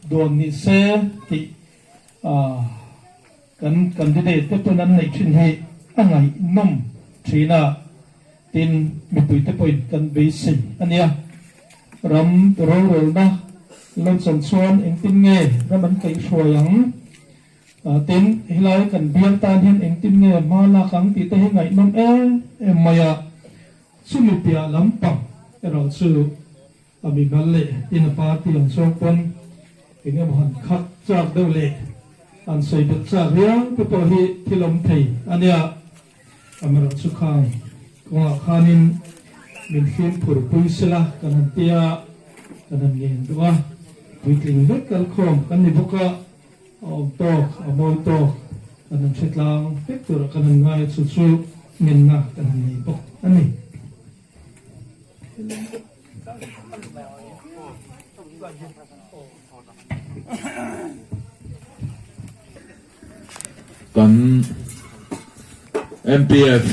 dawn ni se tih kan candidate te pawn an neih thin hi a ngaihnawm thin a, tin mipui te pawhin kan beisei a nia. Ram rorelna lo chan chuan engtin nge ram an kaihhruai ang? Tin, helai kan bial tan hian engtin nge hma lak ang tih te hi ngaihnawm em em mai a, chumi piah lampang erawh chu a mimal leh tin a party ang zawng pawn eng emaw han khak chak deuh leh han sawi belh chak riau te pawh hi thil awm thei a nia. Amaherawh chu khang kawngah khanin min fimkhur pui sela kan han tia, kan han ngen duh a, puitling vek kalkhawm kan ni bawk a, A awm tawk, a mawi tawk, kan han hre tlang vek turah kan han ngai a, chu chu ngenna kan han nei bawk a ni. Kan MPF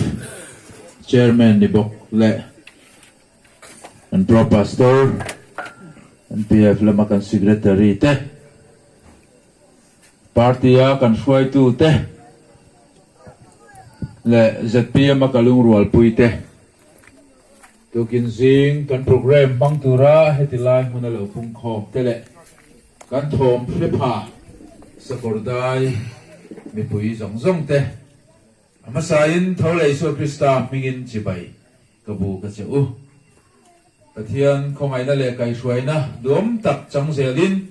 Chairman ni bawk leh kan Pro Pastor, MPF lama kan Secretary te, Party a kan hruaitu te leh zpm a ka lungrualpui te tukin zing kan programme hmang tura heti lai hmuna lo pungkhawm te leh kan thawm hrepha Sakawrdai mipui zawng zawng te a hmasain tho leh Isua Krista hmingin chibai ka bu ka che u. Pathian khawngaihna leh kaihhruaina duam tak chang zelin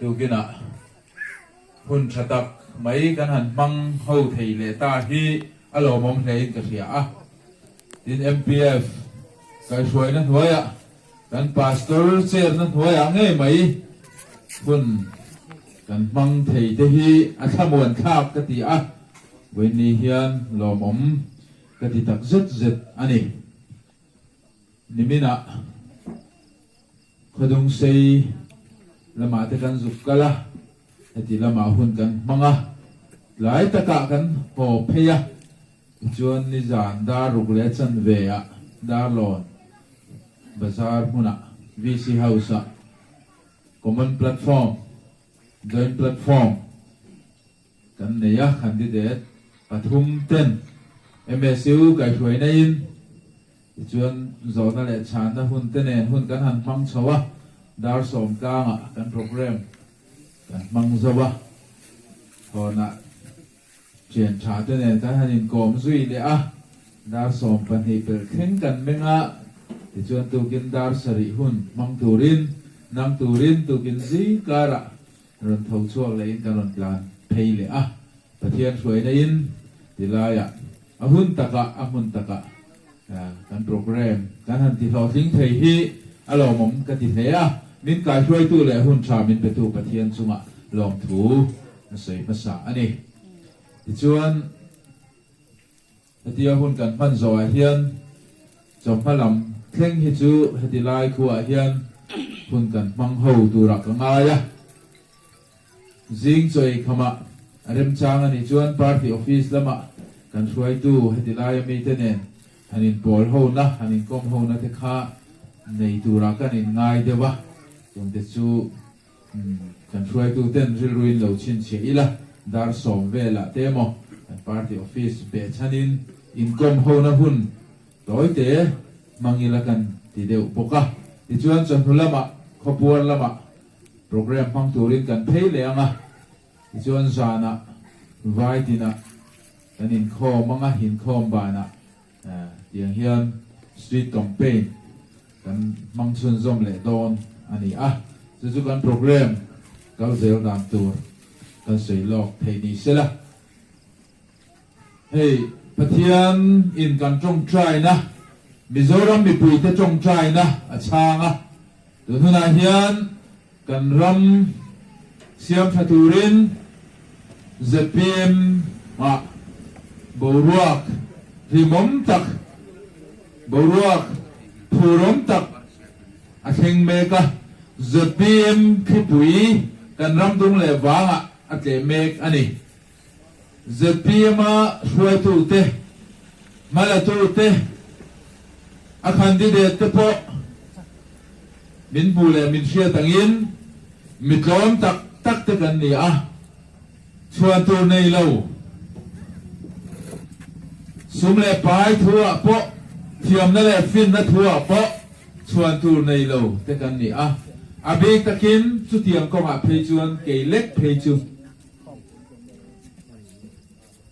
tukinah hun tha tak mai kan han hmang ho thei leh ta hi a lawmawm hlein ka hria a. Tin, MPF kaihhruaina hnuaiah kan Pastor chairna hnuaiah ngei mai hun kan hmang thei te hi a thlamuan thlak ka ti a, vawiinni hian lawmawm ka ti tak zet zet a ni. Niminah Khawdungsei lamah te kan zuk kal a, heti lamah hun kan hmang a, tlai takah kan haw phei a, tichuan nizan dar ruk leh chanve ah Darlawn Bazar hmunah VC House ah Common Platform, Joint Platform, Kan nei a, candidate pathum ten MSU kaihhruaina in tichuan zawhna leh chhanna hun te nen hun kan han hmang chho a, dar sawmtlangah kan programme kan hmang zo a, thawnah thian tha te nen kan han inkawm zui leh a, dar 12 pelh thleng kan meng a, tichuan tukin dar sarih hun hmang turin nang turin tukin zing karah Rawn tho chhuak lehin kan rawn tlan phei leh a, Pathian hruaina in ti laiah a hun takah a hmun takah kan programme kan han ti hlawhtling thei hi a lawmawm ka ti hle a, min kaihruaitu leh hun tha min petu Pathian chungah lawmthu a sawi hmasa a ni. Tichuan. Hetia hun kan hman zawhah hian chawhma lam thleng hi chu heti lai khuaah hian hun kan hmang ho turah ka ngai a. Zing chawi khamah a remchang a nih chuan party office lamah kan hruaitu heti laia mite nen han inpawl hona, han inkawm hona te kha nei turah kan inngai deuh a, chungte chu Kan hruaituten rilruin lo chhinchhiah ila, dar 10 velah te emaw kan party office behchhanin inkawm hona hun tawite hmang ila kan ti deuh bawk a. Tichuan chawhnu lamah khawpuar lamah programme hmang turin kan phei leh ang a, tichuan zanah vai tinah kan inkhawm ang a, inkhawm banah Tiang hian street campaign kan hmang chhunzawm leh dawn a ni a, chu chu kan programme kal zel dan tur kan sawi lawk thei ni sela. Hei Pathian in kan tawngtaina, Mizoram mipuite tawngtaina a chhang a, tun hunah hian kan ram siam tha turin zpm ah boruak hlimawm tak, boruak phurawm tak a thleng mek a, zpm thlipui kan ram dung leh vangah a tleh mek a ni. Zpm a hruaitute, hmalatute, a candidate te pawh min hmuh leh min hriat angin. Mi tlawm tak tak te kan ni a, chhuan tur nei lo. Sum leh pai thu ah pawh, thiamna leh finna thu ah pawh chhuan tur nei lo te kan ni a. A bik takin chutiang kawngah phei chuan kei lek phei chu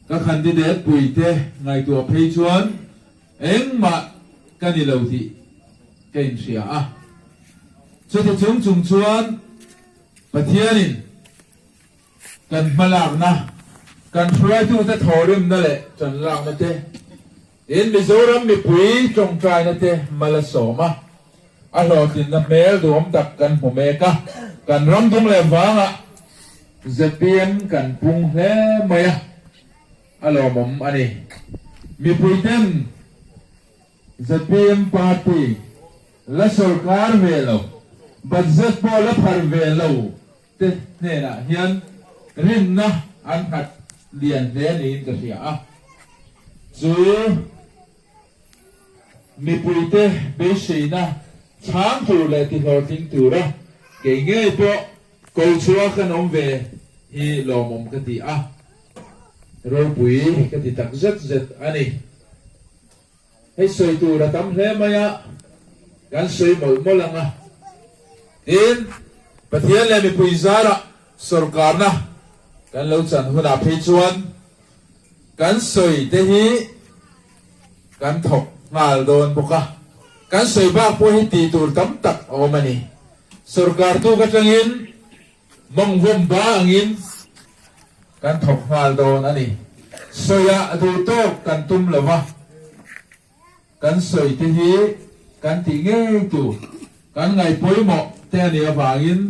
ka candidate puite ngaihtuah phei chuan Engmah ka ni lo tih ka inhria a. Chuti chung chung chuan Pathianin kan hmalakna, kan hruaitute thawhrimna leh ṭanlakna te, in Mizoram mipui ṭawngṭaina te mal a sawm a, a hlawhtlinna hmel duhawm tak kan hmu mek a. Kan ram dung leh vangah zpm kan pung hle mai a. A lawmawm a ni. Mipuiten zpm party la sawrkar ve lo, budget pawh la phar ve lo te hnenah hian rinna an nghat lian hle niin ka hria a. Chu mipuite beiseina chhang tur leh tihlawhtling tura kei ngei pawh ko chhuak kan awm ve hi lawmawm ka ti a. Ropui ka ti tak zet zet a ni. Hei sawi tur a tam hle mai a, kan sawi mawlh mawlh ang a. Tin, Pathian leh mipui zarah sawrkarna kan lo chan hunah phei chuan kan sawi te hi kan thawk nghal dawn bawk a. Kan sawi bak pawh hi tih tur tam tak a awm a ni. Sawrkar tuk atangin Mawngvawm ba angin kan thawk nghal dawn a ni. Sawiah duh tawk kan tum lo va, kan sawi te hi kan tih ngei tur, kan ngaih pawimawh te a nih avangin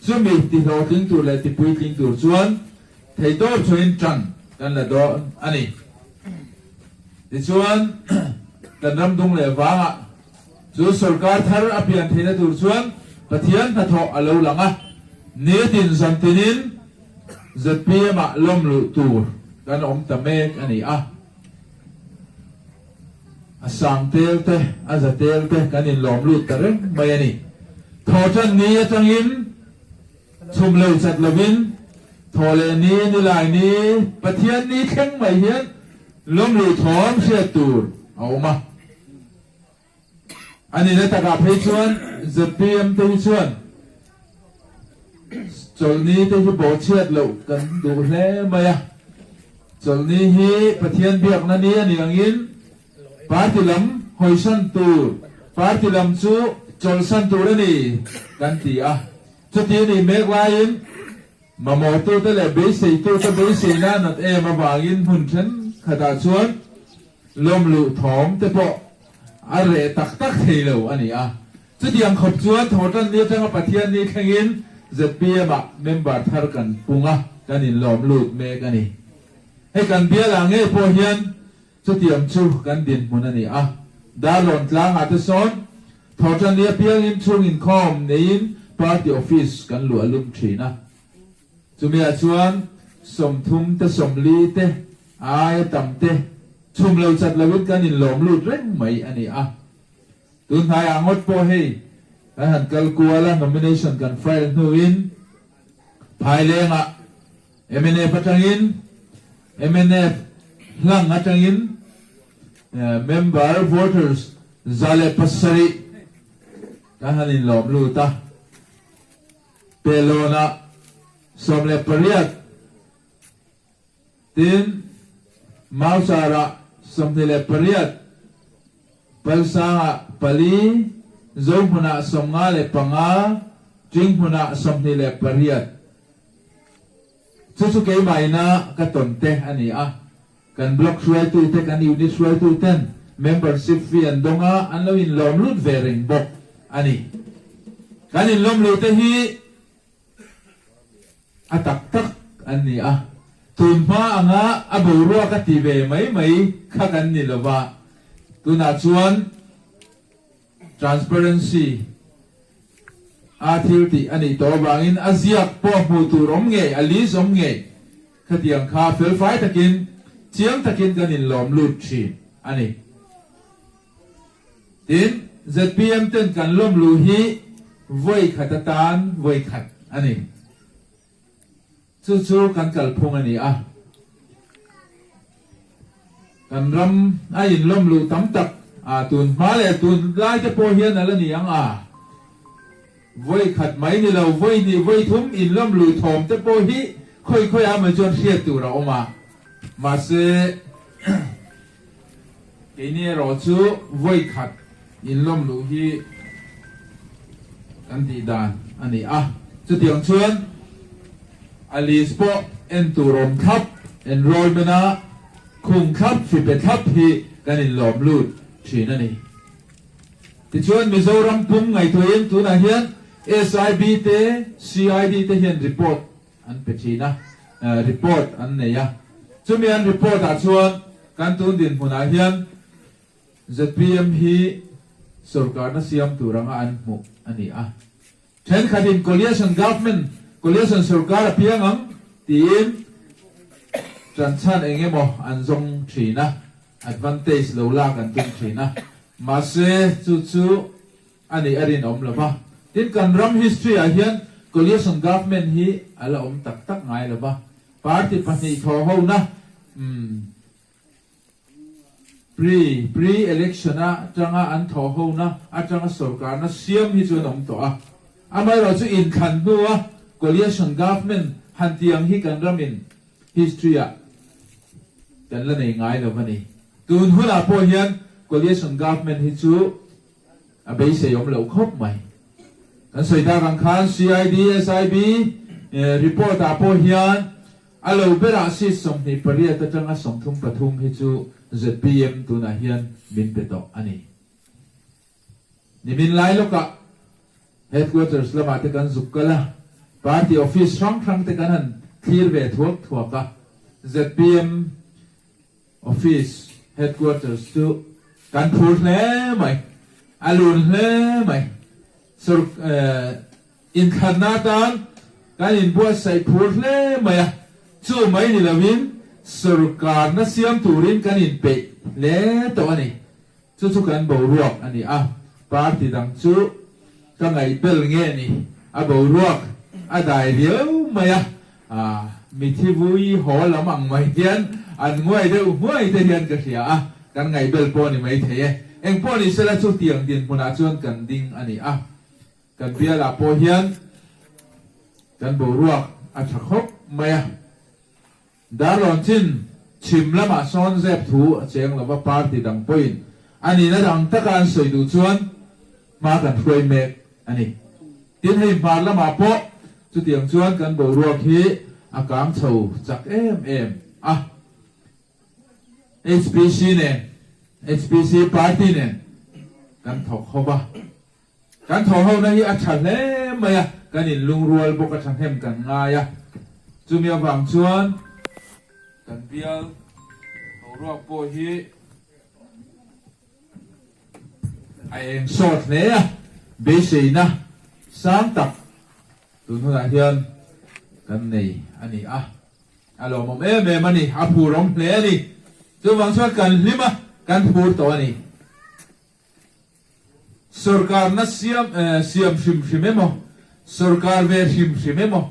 chumi ti hlawhtling tur leh ti puitling tur chuan theihtawp chhuahin tan kan la dawn a ni. Tichuan, kan ram dung leh vangah Chu sorkar thar a pian theihna tur chuan Pathian hnathawh a lo lang a, nitin zan tinin zpm ah lawm luh tur kan awm ta mek a ni a. A sang tel te, a za tel te kan inlawm lut ta reng mai a ni. Thawhtan ni atangin chhum lo chat lovin thaw leh ni, nilai ni, Pathian ni thleng mai hian lawm luh thawm hriat tur a awm a. A nihna takah phei chuan zpm te hi chuan chawlhni te hi bawhchhiat loh kan duh hle mai a. Chawlhni hi Pathian biakna ni a nih angin party lam hawisan tur, party lam chu chawlhsan tur a ni kan ti a. Chuti a nih mek laiin mamawhtute leh beiseitute beiseina nat em avangin hmun thenkhatah chuan Lawm luh thawm te pawh a reh tak tak thei lo a ni a. Chutiang khawp chuan Thawhtan ni atanga Pathian ni thlengin zpm ah member thar kan pung a, kan inlawm lut mek a ni. Hei kan bialah ngei pawh hian chutiang chu kan dinhmun a ni a. Darlawn tlangah te sawn Thawhtan ni apiangin chhung inkhawm neiin party office kan luah lum thin a. Chumiah chuan 30 te 40 te aia tam te chhum lo chat loin kan inlawm lut reng mai a ni a. Tun hnaiah ngawt pawh hei kan han kal kual a, nomination kan file hnuin Phailengah mnf atangin mnf hlang atangin member voters 107 kan han inlawm lut a. Pelawnah 18, tin Mausarah 28, Palsangah pali, Zohmunah 55, Ṭinghmunah 28. Chu chu keimah ina ka tawn te a ni a, kan block hruaitute, kan unit hruaituten membership fee an dawng a, an lo inlawm lut ve reng bawk a ni. Kan inlawm luh te hi a tak tak an ni a, tun hma anga a boruak a ti ve mai mai kha kan ni lo va, tunah chuan Transparency a thil tih a nih tawh avangin a ziak pawh hmuh tur awm ngei, a list awm ngei khatiang kha felfai takin, chiang takin kan inlawm lut thin a ni. Tin, zpm ten kan lawm luh hi vawi khat atan vawi khat. a ni. Chu chu kan kalphung a ni a. Kan ram a inlawm luh tam tak a, tun hma leh tun lai te pawh hian a la ni ang a. Vawi khat mai ni lo, vawi hnih, vawi thum inlawm luh thawm te pawh hi khawi khawi ah mai chuan hriat tur a awm a. Mahse, keini erawh chu vawi khat inlawm luh hi kan tih dan a ni a. Chutiang chuan a list pawh en tur awm thlap, enrollment a khung thlap, hripe thlap hi kan inlawm lut thin a ni. Tichuan Mizoram pum ngaihtuahin tunah hian SIB te, CID te hian report an pe thin a, report an nei a. Chumi an report ah chuan kan tun dinhmunah hian zpm hi sorkarna siam tur anga an hmuh a ni a. Thenkhatin coalition government, coalition sorkar a piang ang tiin tanchhan eng emaw an zawng thin a, advantage lo lak an tum thin a. Mahse chu chu A nih a rinawm lo va. Tin, kan ram history ah hian coalition government hi a la awm tak tak ngai lo va. Party pahnih thaw ho na, umm, pre, pre election a tanga an thaw ho na atanga sorkarna siam hi chu an awm tawh a. Amaherawhchu inthlan hnua coalition government han tih ang hi kan ramin history ah kan la nei ngai lo va ni. Tun hunah pawh hian coalition government hi chu A beisei awm loh khawp mai. Kan sawi tak ang khan CID, SIB report ah pawh hian a lo berah seat 28 atanga 33 hi chu zpm tunah hian min pe tawh a ni. Nimin lai lawkah headquarters lamah te kan zuk kal a, party office hrang hrang te kan han thlir ve thuak thuak a, zpm Office headquarters chu kan phur hle mai, a lun hle mai. Sawr inthlanna atan kan inbuatsaih phur hle mai a, chu mai ni lovin sawrkarna siam turin kan inpeih hle tawh a ni. Chu chu kan boruak a ni a, party dang chu ka ngaihbel nge ni, a boruak a dai riau mai a, Mithi vui haw lam ang mai hian an nguai deuh hmuai te hian ka hria a, kan ngaihbel pawh ni mai thei e. Eng pawh ni sela chu tiang dinhmunah chuan kan ding a ni a, kan bialah pawh hian kan boruak a tha khawp mai a. Darlawn chin chhim lamah sawn zep thu a cheng lova party dang pawhin a nihna dang taka an sawi duh chuan hma kan hruai mek a ni. Tin hei hmar lamah pawh chutiang chuan kan boruak hi a kang chho chak em em a. HPC nen, HPC party nen kan thawk ho va. Kan thawh hona hi a tha hle mai a, kan inlungrual bawk a thahnem kan ngai a. Chumi avang chuan kan bial boruak pawh hi a eng sawt hle a, beiseina sang tak tun hunah hian kan nei a ni a, a lawmawm em em a ni, a phurawm hle a ni. Chuvang chuan kan hlim a, kan phur tawh a ni. Sorkarna siam siam hrim hrim emaw, sorkar ve hrim hrim emaw,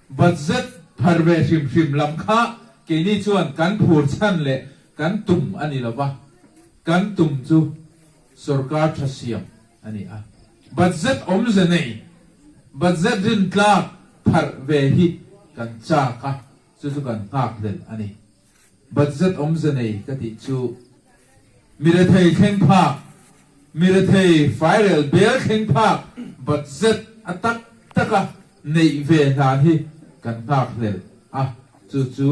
budget phar ve hrim hrim lam kha keini chuan kan phur chhan leh kan tum a ni lo va, kan tum chu sorkar tha siam a ni a. Budget awmze nei, budget rintlak pharh ve hi kan chak a, chu chu kan nghakhlelh a ni. Budget awmze nei ka tih chu mi rethei thleng phak, mi rethei fairel bel thleng phak budget a tak taka neih ve hlan hi kan nghakhlel a, chu chu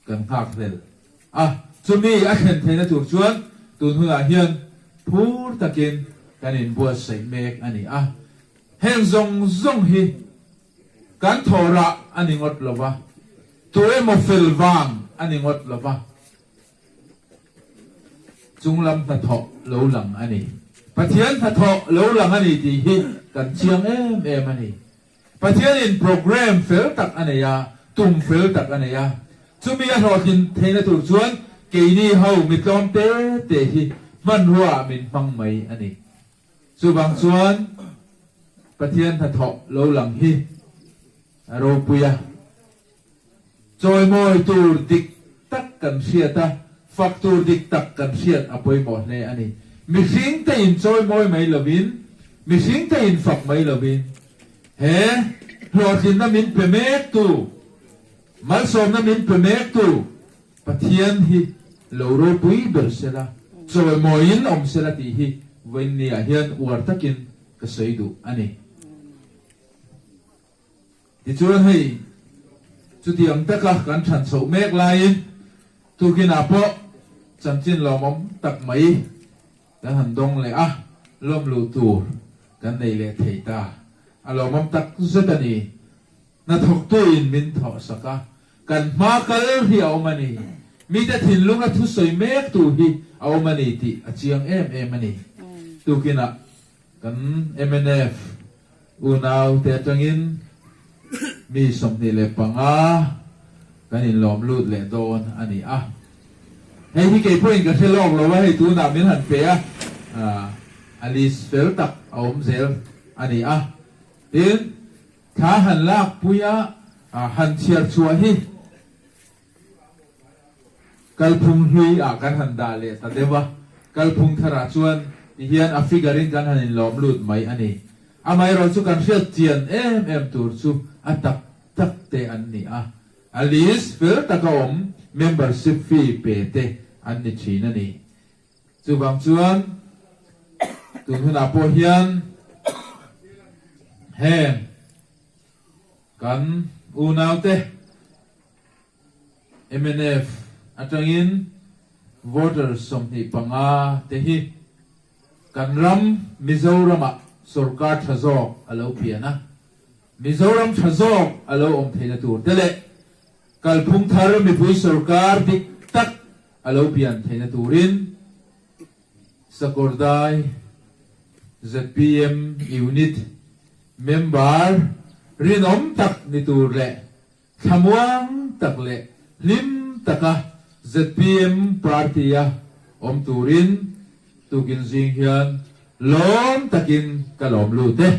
kan nghakhlel a. Chumi a thlen theihna tur chuan tun hunah hian phur takin kan inbuatsaih mek a ni a, heng zawng zawng hi Kan thawhrah a ni ngawt lo va, tu emaw fel vang a ni ngawt lo va, chunglam hnathawh lo lang a ni. Pathian hnathawh lo lang a ni tih hi kan chiang em em a ni. Pathianin programme fel tak a nei a, tum fel tak a nei a, chumi a hlawhtlin theihna tur chuan keini ho mitlawm te te hi hmanrua ah min hmang mai a ni. Chuvang chuan. Pathian hnathawh lo lang hi a ropui a. Chawimawi tur dik tak kan hriat a, fak tur dik tak kan hriat a pawimawh hle a ni. Mihring te in chawimawi mai lovin, mihring te in fak mai lovin, he hlawhtlinna min pe mek tu, malsawmna min pe mek tu Pathian hi lo ropui ber sela, chawimawiin awm sela tih hi vawiinniah hian uar takin ka sawi duh a ni. Tichuan hei chutiang taka kan than chhoh mek laiin tukinah pawh chanchin lawmawm tak mai kan han dawng leh a, lawm luh tur kan nei leh thei ta. A lawmawm tak zet a ni. Hnathawktuin min thawh sak a, kan hma kal hi a awm a ni. Mite thinlunga thusawi mektu hi a awm a ni tih a chiang em em a ni. Tukinah Kan mnf unau te atangin mi 25 kan inlawm lut leh dawn a ni a. Hei hi kei pawhin ka hre lawk lo a, hei tunah min han pe a, a list fel tak a awm zel a ni a. Tin, thla han lakpui a, han chhiar chhuah hi Kalphung hlui ah kan han dah leh ta deuh a, kalphung thar ah chuan ti hian a figure in kan han inlawm lut mai a ni. Amaherawh chu kan hriat chian em em tur chu a tak tak te an ni a, a list fel taka awm membership fee pe te an ni thin a ni. Chuvang chuan tun hunah pawh hian heng kan unaute, Mnf atangin voter 25 te hi kan ram Mizoramah sorkar tha zawk a lo pian a, Mizoram tha zawk a lo awm theihna tur te leh kalphung thar mipui sorkar dik tak a lo pian theihna turin Sakawrdai zpm Unit member rinawm tak ni tur leh Thlamuang tak leh hlim taka zpm party-a awm turin tukin zing hian lawm takin ka lawm lut e.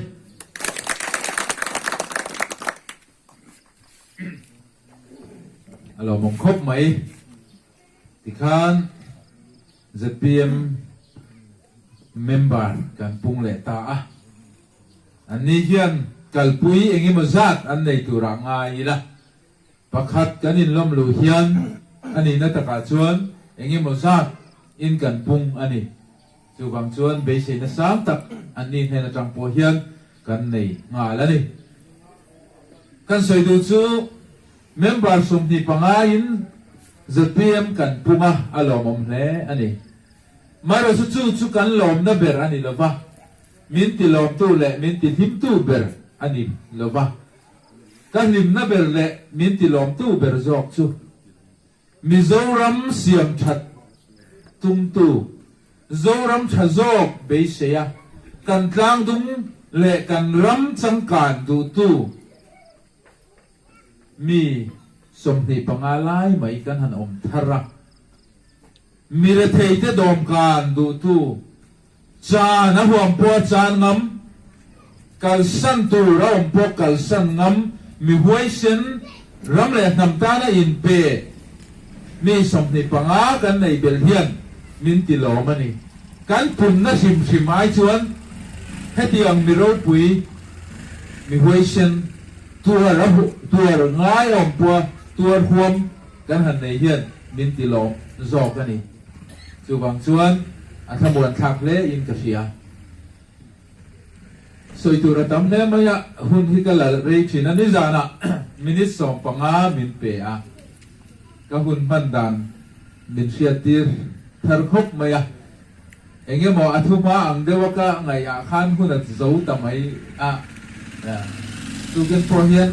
A lawmawm khawp mai. Tikhan zpm member kan pung leh ta a. Anni hian kalpui eng emaw zat an nei turah ngai ila, pakhat kan inlawm luh hian a nihna takah chuan eng emaw zat in kan pung a ni. Chuvang chuan beiseina sang tak anni hnen atang pawh hian kan nei nghal a ni. Kan sawi duh chu member 25 in zpm kan pung a, a lawmawm hle a ni. Amaherawhchu chu chu kan lawmna ber a ni lova. Min ti lawmtu leh min ti hlimtu ber a ni lo va, ka hlimna ber leh min ti lawmtu ber zawk chu Mizoram siam that tumtu, Zoram tha zawk beisei a, kan tlangdung leh kan ram changkan duhtu mi 25 lai mai kan han awm thar a. Mi retheite dawmkan duhtu Chan a huam pawh a chan ngam, kalsan tur a awm pawh kalsan ngam, mi huaisen, ram leh hnam tana inpe mi 25 kan nei belh hian min ti lawm a ni. Kan punna hrim hrim ai chuan hetiang mi ropui, mi huaisen, tuar a tuar ngai a awm pawh a tuar huam kan han nei hian min ti lawm zawk a ni. Chuvang chuan a thlamuan thlak hle in ka hria. Sawi tur a tam hle mai a, hun hi ka la rei thin a, nizanah minute 15 min pe a, ka hun hman dan min hriattir thar khawp mai a, eng emaw a thu hma ang deuh a ka ngaih ah khan hun a zo ta mai a, tukin pawh hian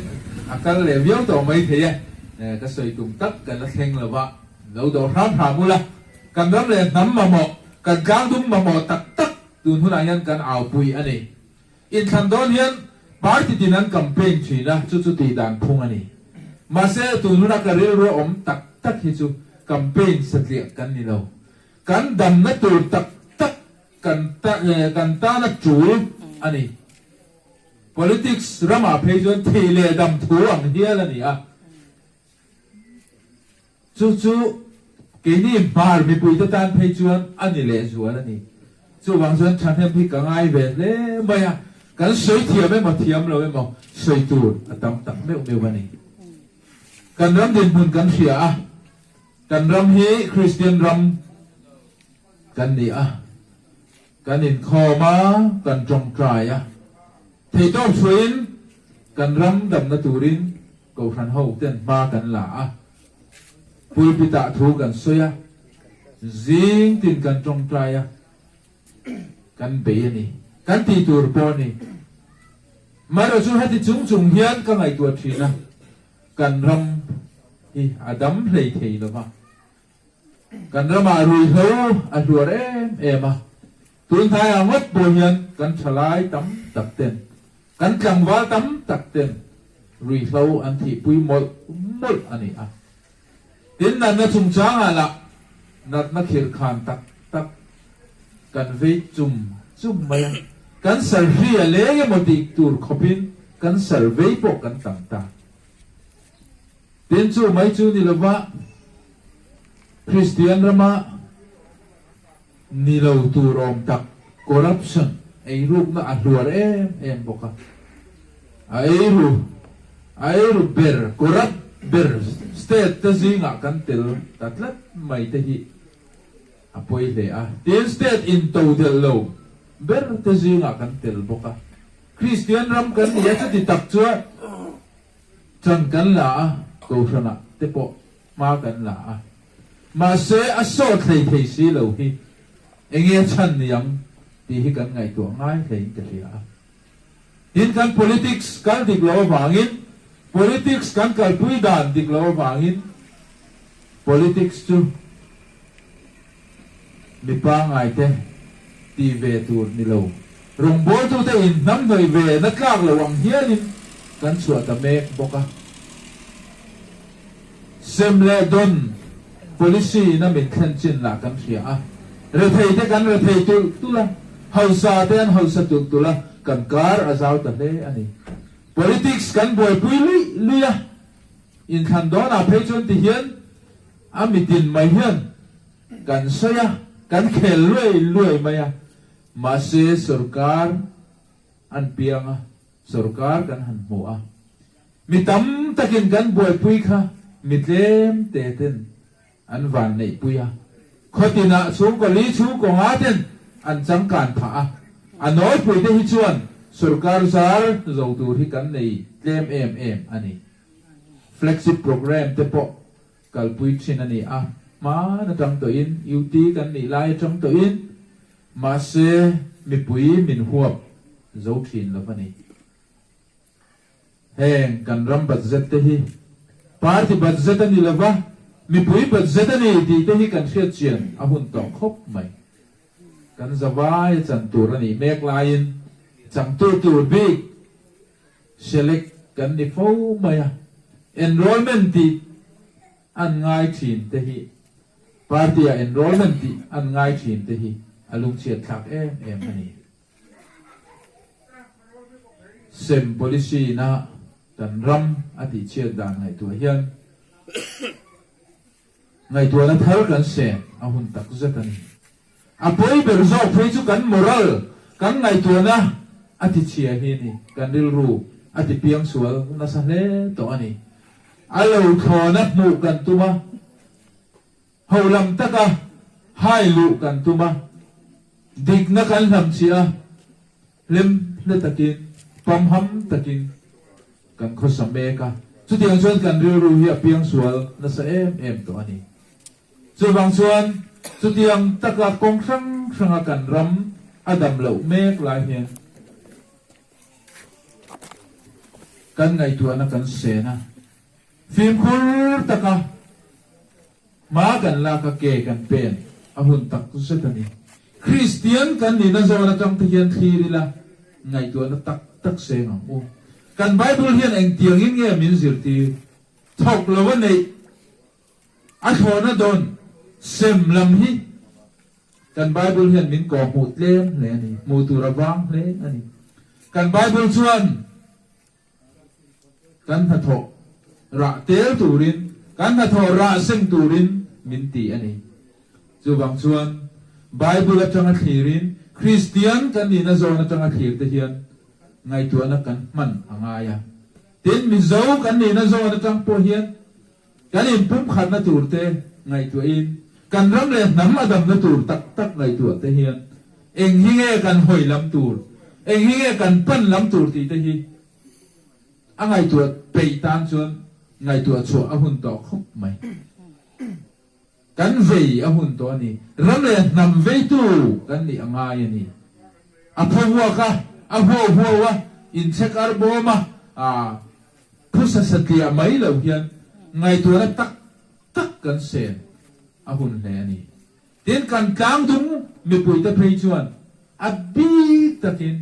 a kal leh viau tawh mai thei e, ka sawi tum tak ka la thleng lo va. Lo dawh hram hram ula, kan ram leh hnam mamawh, kan tlangdum mamawh tak tak tun hunah hian kan aupui a ni. Inthlan dawn hian party tin an campaign thin a, chu chu tih dan phung a ni. Mahse, tun huna ka rilru a awm tak tak hi chu campaign satliah kan ni lo. Kan damna tur tak tak kan kan tana tul a ni. Politics ramah phei chuan thih leh dam thu ang hial a ni a. Chu chu keini hmar mipuite tan phei chuan a ni lehzual a ni. Chuvang chuan thahnem hi ka ngai ve hle mai a, kan sawi thiam emaw thiam lo emaw sawi tur a tam tak meuh meuh a ni. Kan ram dinhmun kan hria a, kan ram hi Kristian ram kan ni a, kan inkhawm a, kan tawngtai a, theihtawp hruaiin kan ram damna turin Kohhran ho ten hma kan la a, pulpit ah thu kan sawi a, zing tin kan tawngtai a, kan bei a ni, kan tih tur pawh a ni. Marawh chu heti chung chung hian ka ngaihtuah thin a, kan ram hi a dam hlei thei lo va, kan ramah ruihhlo a hluar em em a, tun hnaiah ngawt pawh hian kan thalai tam tak ten Kan tlangval tam tak ten ruihhlo an thihpui mawlh mawlh a ni a. Tin, natna chungchangah lah natna khirhkhan tak tak kan vei chum chum mai a. Kan sarhri a leng emaw tih tur khawpin kan sar vei pawh kan tam ta. Tin, chu mai chu ni lova Kristian rama Ni lo tur awm tak, corruption, eirukna a hluar em em bawk a. A eiru, a eiru ber, corrupt ber state te zingah kan tel ta tlat mai te hi a pawi hle a. Tin, state intodelh lo ber te zingah kan tel bawk a. Kristian ram kan ni a, chuti tak chuan chan kan la a, Kohhranah te pawh hma kan la a. Mahse, a sawt hlei thei si lo hi enge a chhan ni ang tih hi kan ngaihtuah ngai hlein ka hria a. Tin, kan politics kal dik lo avangin, politics kan kalpui dan dik lo avangin politics chu mi pangaite tih ve tur ni lo, rawngbawltute inhnamhnawih ve na tlak lo ang hialin kan chhuah ta mek bawk a. Sem leh dawn policy in a min thlen chin lah kan hria a, rethei te kan rethei tulh tulh a, hausa te an hausa tulh tulh a, kan kar a zau ta hle a ni. Politics kan buaipui luih luih a, inthlan dawnah phei chuan ti hian a mitin mai hian kan sawi a, kan khel luai luai mai a, mahse sorkar an piang a, sorkar kan han hmu a, Mi tam takin kan buaipui kha mi tlem te ten an van neihpui a, khaw tinah chhungkaw li chhungkaw nga ten an changkan phah a, a nawlpui te hi chuan sorkar zar zo tur hi kan nei tlem em em a ni. Flagship programme te pawh kalpui thin a ni a, hman atang tawhin UT kan nih lai atang tawhin mahse mipui min huap zo thin lo a ni. Heng kan ram budget te hi party budget a ni lova, mipui budget a ni tih te hi kan hriat chian a hun tawh khawp mai. Kan zavai a chan tur a nih mek laiin changtu tur bik select kan ni fo mai a, enrollment tih an ngai thin te hi party ah enrollment tih an ngai thin te hi a lungchhiat thlak em em a ni. Sem policy ina kan ram a tihchhiat dan ngaihtuah hian ngaihtuahna thar kan sen a hun tak zet a ni. A pawi ber zawk phei chu kan moral, kan ngaihtuahna a tichhia hi a ni. Kan rilru a tipiang sual nasa hle tawh a ni. A lo thlawna hmuh kan tum a. Ho lam taka hai luh kan tum a, dikna kan hlam chih a, hlim hle takin, pamham takin kan khawsa mek a. Chutiang chuan kan rilru hi a piangsual nasa em em tawh a ni. Chuvang chuan chutiang taka kawng hrang hranga kan ram a dam loh mek lai hian kan ngaihtuahna kan sen a. Fimkhur taka hma kan lak a ke kan pen a hun tak zet a ni. Kristian kan nihna zawn atang te hian thlir ila ngaihtuahna tak tak seng ang u. Kan Bible hian engtiangin nge min zirtir? Thawk lo a neih a thlawhna dawn sem lam hi kan Bible hian min kawhhmuh tlem hle a ni, hmuh tur a vang hle a ni. Kan Bible chuan. Kan hnathawh rah tel turin, kan hnathawh rah seng turin min ti a ni. Chuvang chuan Bible atanga thlirin Kristian kan nihna zawn atanga thlir te hian ngaihtuahna kan hman a ngai a. Tin, Mizo kan nihna zawn atang pawh hian kan inpumkhatna tur te ngaihtuahin kan ram leh hnam a damna tur tak tak ngaihtuah te hian eng hi nge kan hawi lam tur, eng hi nge kan pan lam tur tih te hi A ngaihtuah peih tan chuan ngaihtuah chhuah a hun tawh khawp mai. Kan vei a hun tawh a ni. Ram leh hnam veitu kan nih a ngai a ni. A phaw huak a, a huau huau a, inchhek ar bawm a, aa phusa satliah mai lo hian ngaihtuahna tak tak kan sen a hun hle a ni. Tin, kan tlangdung mipuite phei chuan a bik takin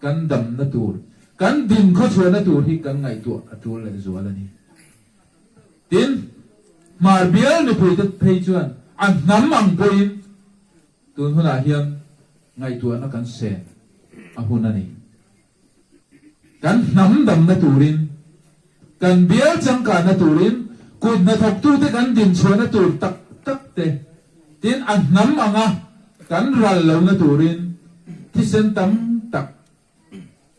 kan damna tur, kan dinkhawchhuahna tur hi kan ngaihtuah a tul leh zual a ni. Tin, Hmar bial mipuite phei chuan a hnam ang pawhin tun hunah hian ngaihtuahna kan sen a hun a ni. Kan hnam damna turin, kan bial changkanna turin, kut hnathawktute kan dinchhuahna tur tak tak te, tin a hnam anga kan ral lohna turin thisen tam tak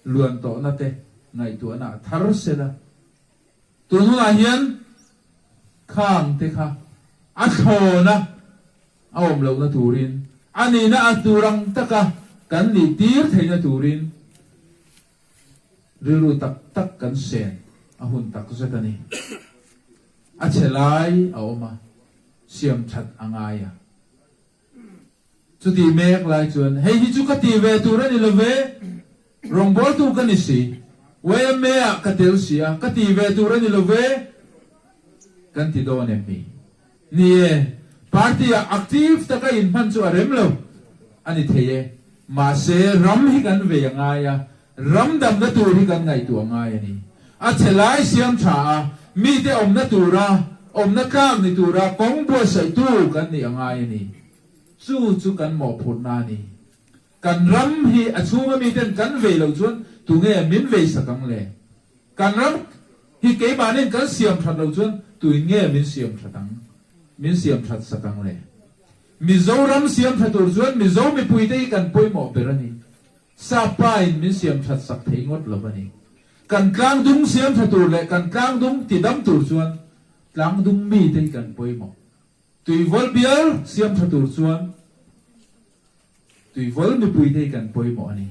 luan tawhna te ngaihtuahna a thar sela. Tun hunah hian khang te kha a thlawn a, a awm lohna turin, a nihna a tur ang taka kan nih tir theihna turin rilru tak tak kan sen a hun tak zet a ni. A chhe lai a awm a, siam that a ngai a. Chutih mek lai chuan, Hei hi chu ka ti ve tur a ni lo ve, rawngbawltu ka ni si, YMA-ah ka tel si a, ka ti ve tur a ni lo ve, kan ti dawn em mi? Ni e, party-ah active taka inhman chu a rem lo a ni thei e, mahse ram hi kan vei a ngai a, ram damna tur hi kan ngaihtuah a ngai a ni. A chhe lai siam tha a, mite awmna tura, awmna tlak ni tura kawng buatsaihtu kan nih a ngai a ni. Chu chu kan mawhphurhna a ni. Kan ram hi a chhunga miten kan vei loh chuan tunge min vei sak ang le? Kan ram hi keimahni'n kan siam that loh chuan tuin nge min siam that ang? Min siam that sak ang le? Mizoram siam tha tur chuan Mizo mipuite hi kan pawimawh ber a ni. Sapa in min siam that sak thei ngawt lo a ni. Kan tlangdung siam tha tur leh kan tlangdung tidam tur chuan tlangdung mite hi kan pawimawh. Tuivawl bial siam tha tur chuan Tuivawl mipuite hi kan pawimawh a ni.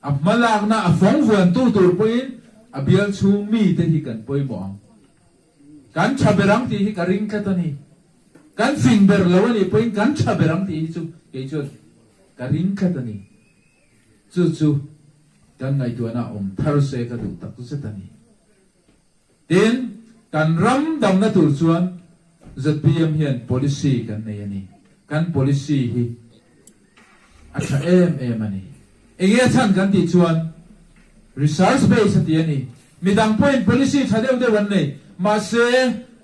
A hmalakna a fawng vuantu tur pawhin a bial chhung mite hi kan pawimawh ang. Kan tha ber ang tih hi ka ring tlat a ni. Kan fing ber lo a nih pawhin kan tha ber ang tih hi chu kei chuan ka ring tlat a ni. Chu chu kan ngaihtuahna awm thar se ka duh tak zet a ni. Tin, kan ram damna tur chuan zpm hian policy kan nei a ni. Kan policy hi a tha em em a ni. Enge a chhan kan tih chuan research base a ti a ni. Midang pawhin policy tha deuh deuh an nei, mahse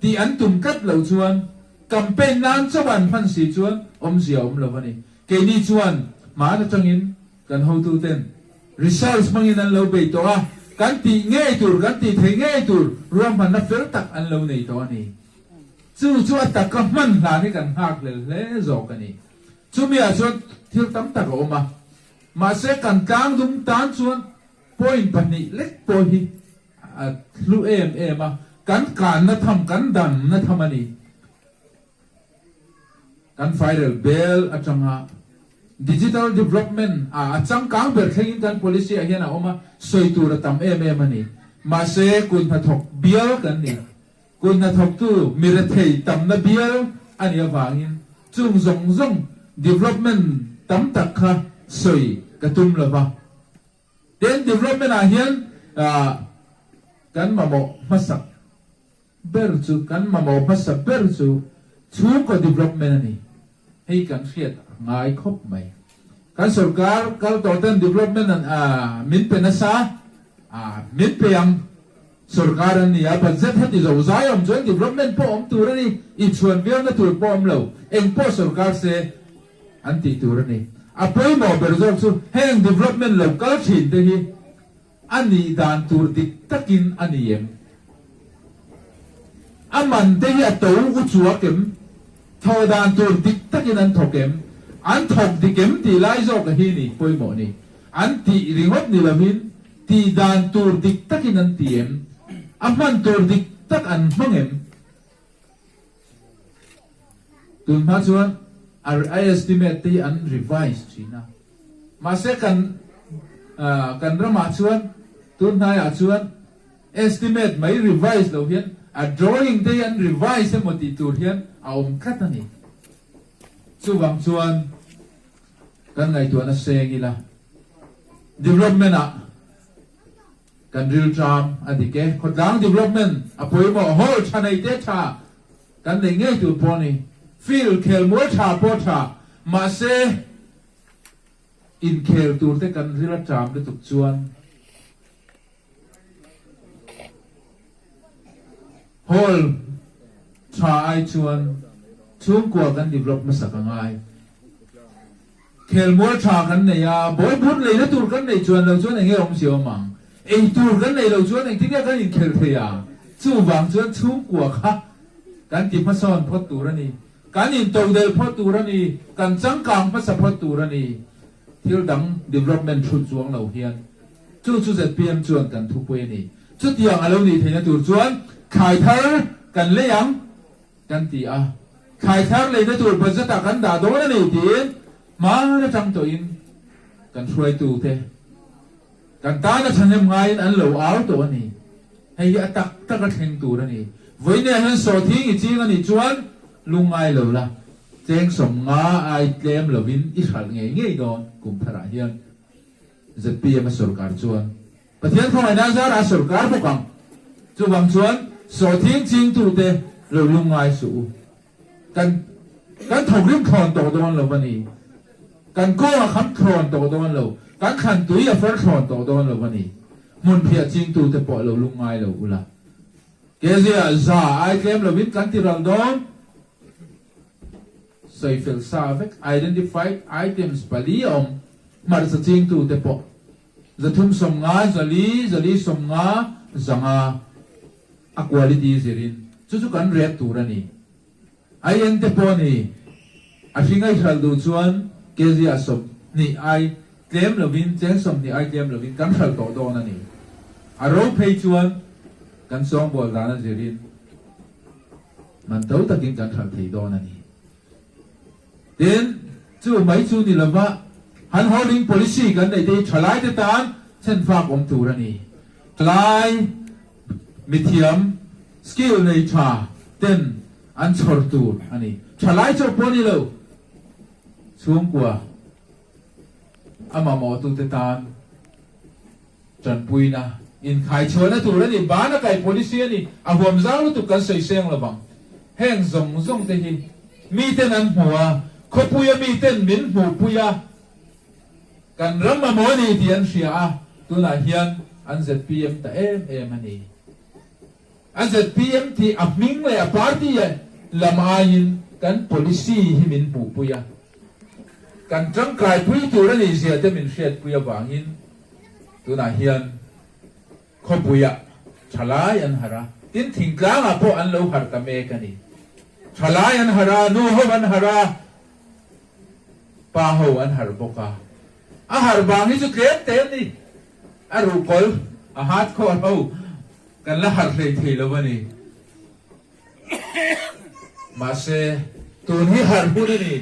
tih an tum tlat loh chuan campaign nan chauh an hman si chuan awmzia a awm lo a ni. Keini chuan hmaan atangin Kan hotuten research hmangin an lo bei tawh a, kan tih ngei tur, kan tih thei ngei tur ruahmanna fel tak an lo nei tawh a ni. Chu chu a taka hman hlan hi kan nghak hlel hle zawk a ni. Chumiah chuan thil tam tak a awm a, mahse kan tlangdum tan chuan point pahnih lek pawh hi a hlu em em a, kan kanna tham, kan damna tham a ni. Kan fairel bel atanga Digital Development ah a changkang ber thlengin kan policy ah hian a awm a, sawi tur a tam em em a ni. Mahse kut hnathawk bial kan ni. Kut hnathawktu mi rethei tamna bial a nih avangin chung zawng zawng development tam tak kha sawi ka tum lo va. Tin, development ah hian kan mamawh hmasak ber chu kan mamawh hmasa ber chu chhungkaw development a ni. Hei kan hriat a ngai khawp mai. Kan sorkar kal tawh ten development an min pe nasa a, min pe ang sorkar an ni a, budget heti zo zai awm chuan development pawh awm tur a ni, inchhuan viauna tur pawh awm lo, eng pawh sorkar se an tih tur a ni. A pawimawh ber zawk chu heng development lo kal thin te hi a nih dan tur dik takin a ni em? A man te hi a to u chuak em? Thawh dan tur dik takin an thawk em? An thawk dik em tih lai zawk a hi ni pawimawh ni. An tih ringawt ni lovin tih dan tur dik takin an ti em? A hman tur dik tak an hmang em? Tun hma chuan a estimate te hi an revise thin a. Mahse kan kan ramah chuan tun hnaiah chuan estimate mai revise lo hian a drawing te hi an revise emaw tih tur hian a awm tlat a ni. Chuvang chuan kan ngaihtuahna seng ila development ah Kan rilṭam a dik e. Khawtlang development a pawimawh hall ṭha nei te ṭha kan nei ngei tur pawh a ni. Field khelmual ṭha pawh ṭha mahse inkhel tur te kan ril a ṭam lutuk chuan hall ṭha ai chuan chhungkua kan develop hmasak a ngai. Khelmual tha kan nei a, ball bun leina tur kan neih chuan lo chuan enge awmzia awm ang? Ei tur kan neih loh chuan engtin nge kan inkhel thei ang? Chuvang chuan chhungkua kha kan ti hmasawn phawt tur a ni. Kan intodelh phawt tur a ni. Kan changkang hmasa phawt tur a ni. Thil dang development hrut chuang lo hian chu chu zpm chuan kan thupui a ni. Chutiang a lo nih theihna tur chuan thlai thar kan lei ang. Kan ti a, thlai thar leina tur budget ah kan dah dawn a ni tiin hman atang tawhin kan hruaitute kan tana thahnem ngaiin an lo au tawh a ni. Hei hi a tak tak a thleng tur a ni. Vawinia hian sawhthing i ching a nih chuan lungngai lo la, cheng 50 ai tlem lovin i hralh ngei ngei dawn kum tharah hian zpm a sorkar chuan Pathian khawngaihna zarah sorkar bawk ang. Chuvang chuan sawhthing chingtute lo lungngai suh u. Kan kan thawkrim thlawn tawh dawn lo a ni. Kan kawng a kham thlawn tawh dawn lo. Kan thlan tui a far thlawn tawh dawn lo a ni. Hmunphiah chingtute pawh lo lungngai lo ula. Kezia za ai tlem lovin kan ti ral dawn. Sawifel sa vek identified items pali a awm. Hmarcha chingtute pawh. 350, 400, 450, 500 a quality zirin chu chu kan rek tur a ni. Ai eng te pawh a ni, a hring a i hralh duh chuan kg ah 20 ai tlem lovin cheng 20 ai tlem lovin kan hralh tawh dawn a ni. A ro phei chuan kan sawngbawl dan a zirin man to takin kan hralh thei dawn a ni. Tin, chu mai chu ni lova han holding policy kan neih te hi thalaite tan chhenfak awm tur a ni. Thalai mithiam, skill nei tha ten an chhawr tur a ni. Thalai chauh pawh ni lo, chhungkua a mamawhtute tan Tanpuina inkhaichhuahna tur a ni, bana kai policy a ni, a huam zau lutuk kan sawi seng lo vang. Heng zawng zawng te hi miten an hmu a, khawpuia miten min hmuhpui a, kan ram mamawh a ni tih an hria a, tunah hian an zpm ta em em a ni. A zpm tih a hming leh a party lam aiin kan policy hi min hmuhpui a, kan tangkaipui tur a nih zia te min hriatpui avangin tunah hian khawpuiah thalai an harh a, tin thingtlangah pawh an lo harh ta mek a ni. Thalai an harh a, nu ho an harh a, pa ho an harh bawk a. A harh vang hi chu tlem te a ni. A ruhkawl, a hardcore ho kan la harh hlei thei lo a ni. Mahse, tun hi harh hun a ni,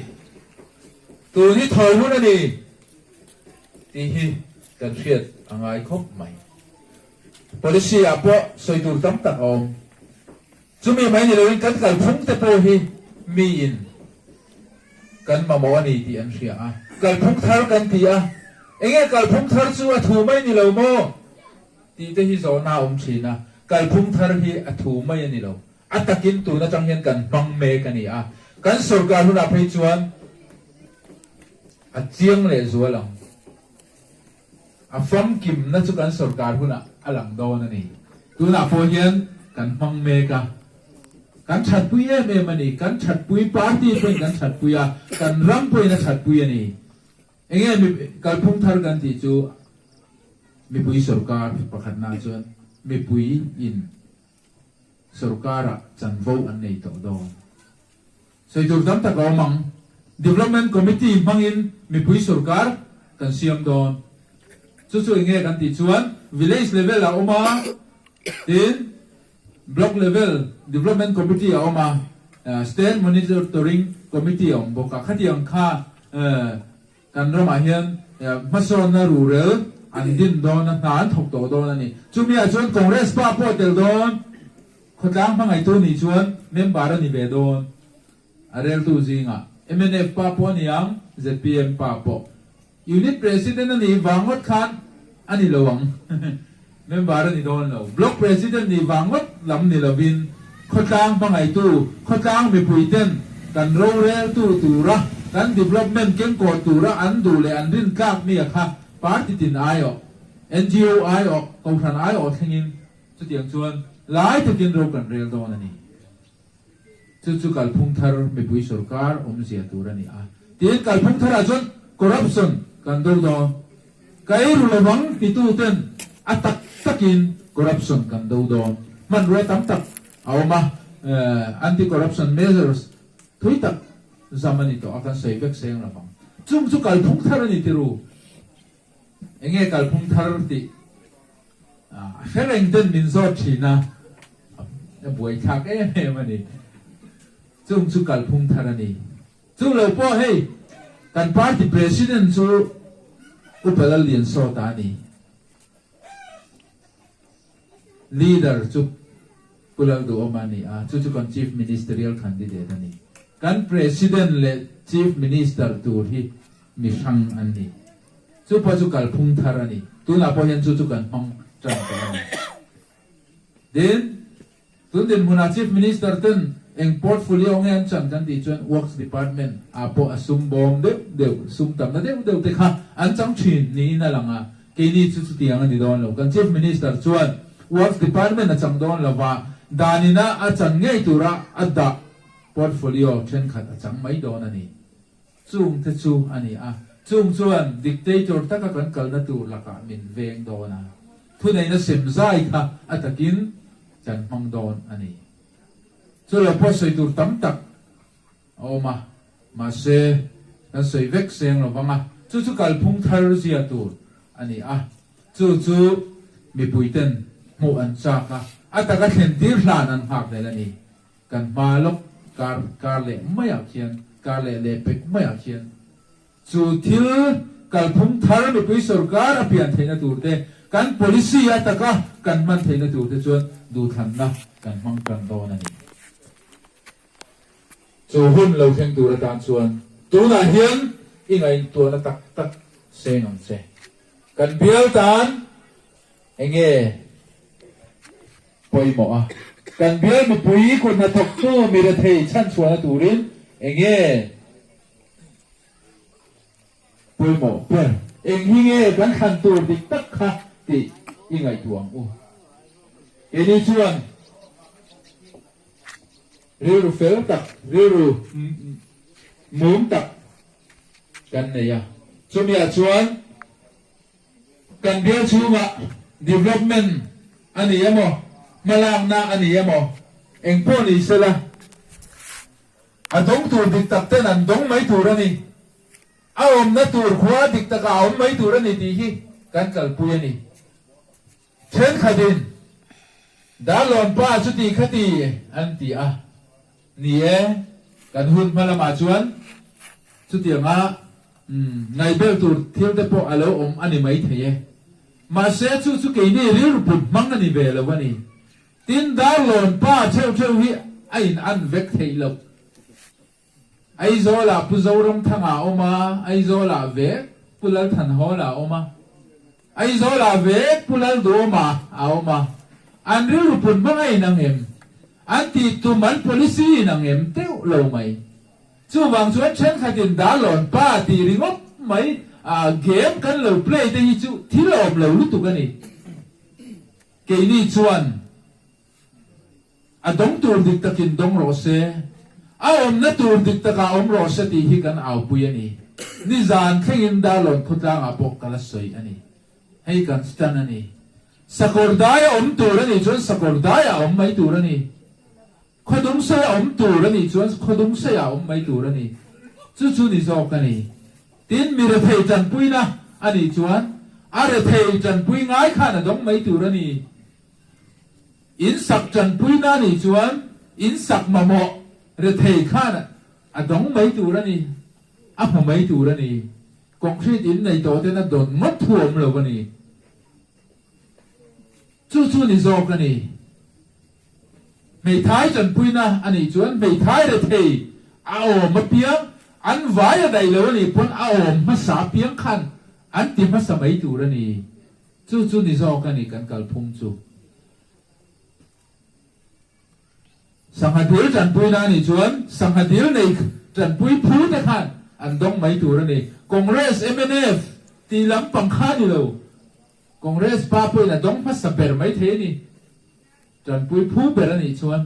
tun hi thaw hun a ni tih hi kan hriat a ngai khawp mai. Policy ah pawh sawi tur tam tak a awm. Chumi mai ni loin kan kalphung te pawh hi miin kan mamawh a ni tih an hria a. Kalphung thar kan ti a, enge kalphung thar chu a thu mai ni lo maw? Tih te hi zawhna a awm thin a, kalphung thar hi a thu mai a ni lo. A takin tun atang hian kan hmang mek a ni a, kan sorkar hunah phei chuan a chiang leh zual ang. A famkimna chu kan sorkar hunah a lang dawn a ni. Tunah pawh hian kan hmang mek a, kan thatpui em em a ni. Kan thatpui, party pawhin kan thatpui a, kan ram pawhin a thatpui a ni. Enge kalphung thar kan tih chu mipui sorkar pakhatna chuan mipui in. Sorkarah chanvo an nei tawh dawn. Sawi tur tam tak a awm ang. Development Committee hmangin mipui sorkar kan siam dawn. Chu chu enge kan tih chuan Village level a awm a, tin Block level Development Committee a awm a, State Monitoring Committee a awm bawk a. Khatiang kha kan ramah hian hmasawnna rurel an din dawn a, hna an thawk tawh dawn a ni. Chumiah chuan Congress pa pawh tel dawn. Khawtlang hmangaihtu nih chuan member a ni ve dawn. A reltu zingah mnf pa pawh a ni ang, zpm pa pawh. Unit President a nih vang ngawt khan a ni lo ang. Member a ni dawn lo. Block President nih vang ngawt lam ni lovin khawtlang hmangaihtu, khawtlang mipuiten kan roreltu tura, kan development kengkawh tura an duh leh an rintlak mi a kha party tin aiawh, ngo aiawh, kohhran aiawh thlengin Chutiang chuan lai takin ro kan rel dawn a ni. Chu chu kalphung thar mipui sorkar awmzia tur a ni a. Tin, kalphung tharah chuan corruption kan do dawn. Ka ei ru lovang tituten a tak takin corruption kan do dawn. Hmanrua tam tak a awm a, anti-corruption measures thui tak zam a ni tawh a, kan sawi vek seng lovang. Chung chu kalphung thar a ni tiru. Enge kalphung thar tih A hre reng ten min zawt thin a, a buaithlak em em a ni. Chung chu kalphung thar a ni. Chu lo pawh hei kan party president chu Upa Lalliansawta a ni. Leader chu Pu Lalduhawma a ni a, chu chu kan chief ministerial candidate a ni. Kan president leh chief minister tur hi mi hrang an ni. Chu pawh chu kalphung thar a ni. Tunah pawh hian chu chu kan hmang tan tawh a ni. Tin, tun dinhmunah Chief Minister ten eng portfolio nge an chan kan tih chuan Works Department ah pawh a sum bawm deuh deuh, sum tamna deuh deuh te kha an chang thin niin a lang a. Keini chu chutiang a ni dawn lo. Kan Chief Minister chuan Works Department a chang dawn lo va, danina a chan ngei tura a dah portfolio thenkhat a chang mai dawn a ni. Chung te chu a ni a, chung chuan dictator taka kan kalna tur lakah min veng dawn a, thuneihna sem zai kha a takin kan hmang dawn a ni. Chu lo pawh sawi tur tam tak a awm a, mahse kan sawi vek seng lo vang a, chu chu kalphung thar zia tur a ni a, chu chu mipuiten hmuh an chak a, a taka thlen tir hlan an nghak hlel a ni. Kan hma lawk kar kar leh maiah khian, kar leh leh pek maiah khian chu thil kalphung thar mipui sorkar a pian theihna tur te, kan policy a taka kan hman theihna tur te chuan duhthlanna kan hmang tan dawn a ni. Chu hun lo thleng tur atan chuan tunah hian i ngaihtuahna tak tak seng ang che. Kan bial tan enge Pawimawh a, kan bial mipui kut hnathawktu mi rethei chhanchhuahna turin enge pawimawh ber? Eng hi nge kan thlan tur dik tak kha tih i ngaihtuah ang u. Keini chuan rilru fel tak, rilru mum tak kan nei a, chumiah chuan Kan bial chhungah development a ni emaw, hmalakna a ni emaw, eng pawh ni sela, a dawng tur dik tak ten an dawng mai tur a ni. A awmna tur khua dik takah a awm mai tur a ni tih hi kan kalpui a ni. Thenkhatin Darlawn pa chuti khati an ti a, ni e, kan hun hma lamah chuan chutianga ngaihbel tur thil te pawh a lo awm a ni maithei e. Mahse chu chu keini rilru put hmang a ni ve lo a ni. Tin, Darlawn pa theuh theuh hi a in an vek theih loh. Aizawlah Pu Zoramthanga a awm a, Aizawlah vek Pu Lalthanhawla a awm a, Aizawlah vek Pu Lalduhawma a awm a. An rilru put hmang a inang em? An tih tum an policy inang em teuh lo mai. Chuvang chuan thenkhatin Darlawn pa tih ringawt mai game kan lo play te hi chu thil awm lo lutuk a ni. Keini chuan. A dawng tur dik takin dawng rawh se, a awmna tur dik takah awm rawh se tih hi kan aupui a ni. Nizan thlengin Darlawn khawtlangah pawh ka la sawi a ni. Hei kan stand a ni. Sakawr dai a awm tur a nih chuan sakawr dai a awm mai tur a ni. Khawdungsei a awm tur a nih chuan Khawdungsei ah a awm mai tur a ni. Chu chu ni zawk a ni. Tin, mi rethei tanpuina a nih chuan a rethei tanpui ngai khan a dawng mai tur a ni. In sak tanpuina a nih chuan in sak mamawh rethei khan a dawng mai tur a ni, a hmu mai tur a ni. Concrete in nei tawh ten a dawn ngawt thu awm lo a ni. Chu chu ni zawk a ni. Hmeithai tanpuina a nih chuan hmeithai rethei a awm apiang, an vai a daih lo a nih pawn a awm hmasa apiang khan an ti hmasa mai tur a ni. Chu chu ni zawk a ni kan kalphung chu. Sangha dil tanpuina a nih chuan sangha dil nei tanpui phu te khan an dawng mai tur a ni. Congress, mnf tih lampang kha a ni lo. Congress pa pawhin a dawng hmasa ber mai thei a ni. Tanpui phu ber a nih chuan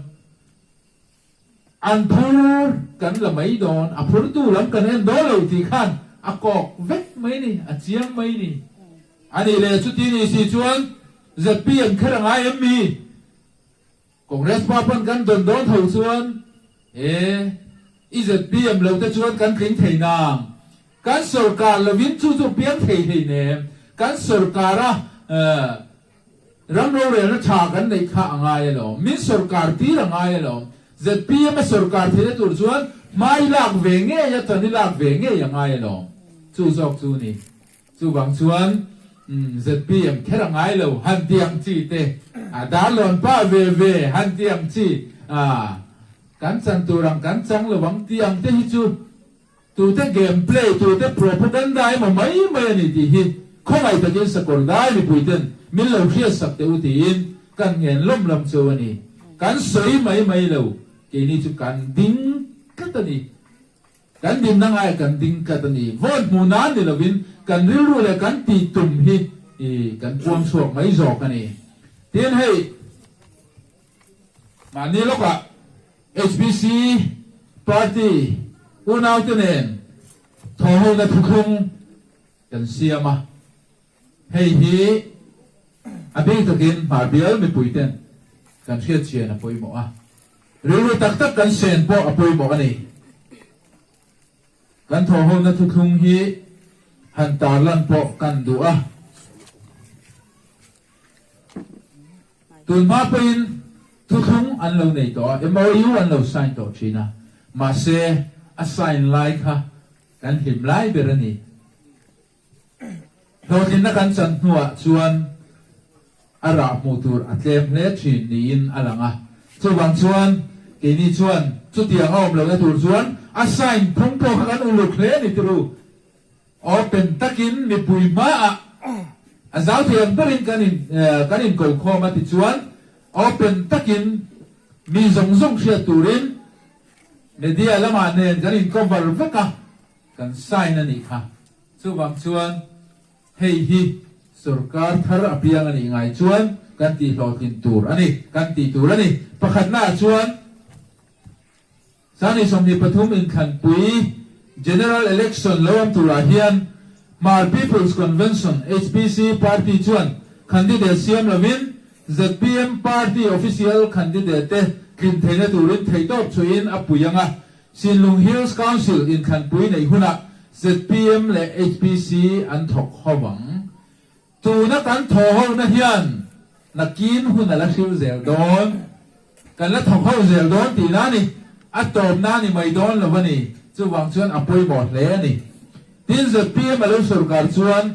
an phur kan la mai dawn, a phurtu lam kan en dawn lo tih khan a kawk vek mai ni, a chiang mai ni. A nih leh chuti ni si chuan zpm kher a ngai em mi? Congress pa pawn kan dawn dawn tho chuan e i zpm lo te chuan kan tling thei nang. Kan sorkar lovin chu chu piang thei hlei nem. Kan sorkar a ram rorelna tha kan neih kha a ngai alawm. Min sorkar tir a ngai alawm. Zpm a sorkar theihna tur chuan hma i lak ve ngei a, tan i lak ve ngei a ngai alawm. Chu zawk chu ni. Chuvang chuan zpm kher a ngai lo, han ti ang chi te, a darlawn pa ve ve han ti ang chi, kan chan tur ang kan chang lo ang ti ang te hi chu tute game play, tute propaganda emaw mai mai a ni tih hi khawngaih takin sakawr dai mipui ten min lo hriatsak teh u tiin kan ngen lawm lawm cheu a ni. Kan sawi mai mai lo, keini chu kan ding tlat a ni. Kan dinna ngaia kan ding tlat a ni. Vote hmuh nan ni lovin kan rilru leh kan tih tum hi kan puang chhuak mai zawk a ni. Tin hei mahni lawkah HPC party unaute nen thawhhona thuthlung kan siam a. Hei hi a bik takin Hmarbial mipuiten kan hriatchian a pawimawh a, rilru tak tak kan sen pawh a pawimawh a ni. Kan thawhhona thuthlung hi han tarlan pawh kan duh a. Tunhma pawhin thuthlung an lo nei tawh a, MOU an lo sign tawh thin a, mahse a sign lai kha kan hlim lai ber a ni. Hlawhtlinna kan chan hnuah chuan a rah hmuh tur a tlem hle thin niin a lang a. Chuvang chuan keini chuan chutiang a awm lohna tur chuan a sign phung pawh kha kan uluk hle a ni turu. Open takin mipui hmaah a zau thei ang berin kan in kan inko khawm a tichuan open takin mi zawng zawng hriat turin media lamah nen kan in cover vek a. Kan sign a nih kha. Chuvang chuan hei hi sorkar thar a piang a nih ngai chuan kan tih hlawhtlin tur a ni, kan tih tur a ni. Pakhatna ah chuan Sani 23 inthlanpui General Election lo awm turah hian Hmar People's Convention, HPC, party chuan candidate siam lovin zpm party official candidate te tlin theihna turin theihtawp chhuihin a pui ang a, Sinlung Hills Council inthlanpui neih hunah zpm leh HPC an thawk ho ang. Tuna kan thaw hona hian nakin hun a la hril zel dawn. Kan la thawk ho zel dawn tihna a ni. A tawpna a ni mai dawn lo a ni. Chuvang chuan a pawimawh hle a ni. Tin zpm a lo sorkar chuan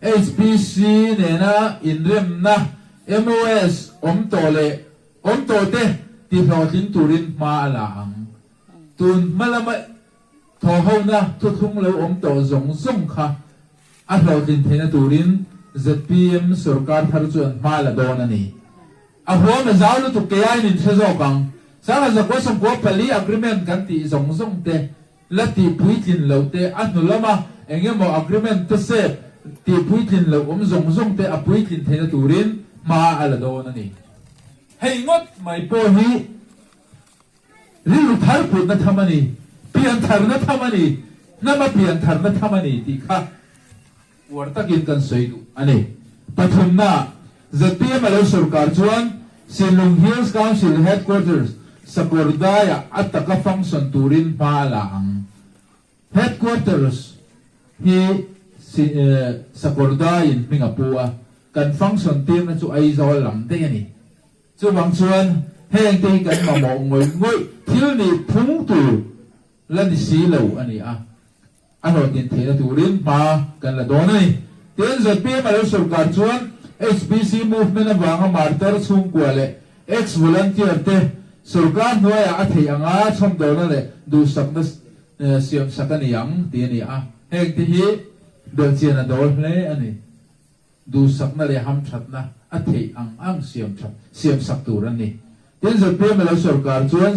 HPC nena inremna MOS awm tawh leh Awm tawh te ti hlawhtling turin hma a la ang. Tun hma lama thawhhona thuthlung lo awm tawh zawng zawng kha a hlawhtlin theihna turin zpm sorkar thar chuan hma a la dawn a ni. A huam a zau lutuk kei aiin in hre zawk ang. Sangha zakua 94 agreement kan tih zawng zawng te la tih puitlin loh te a hnu lama eng emaw agreement te sep tih puitlin loh awm zawng zawng te a puitlin theihna turin hma a la dawn a ni. Hei ngawt mai pawh hi rilru thar putna tham a ni, pian tharna tham a ni, hnama pian tharna tham a ni tih kha uar takin kan sawi duh a ni. Pathumna, zpm a lo sorkar chuan Sinlung Hills Council Headquarters, Sakawrdaiah a taka function turin hma a la ang. Headquarters hi Sakawrdaiin hming a pu a, kan function tirna chu Aizawl lam daih a ni. Chuvang chuan hengte hi kan mamawh ngawih ngawih thil nih phung tur la ni si lo a ni a, a hlawhtlin theihna turin hma kan la dawn a ni. Tin, zpm a lo sorkar chuan HBC movement avanga martar chhungkua leh ex-volunteer te sorkar hnuaiah a theih anga chhawmdawlna leh duhsakna siamsak a ni ang tih a ni a, hengte hi belhchian a dawl hle a ni. Duhsakna leh hamthatna a theih ang ang siam that siamsak tur an ni. Tin, zpm lo sorkar chuan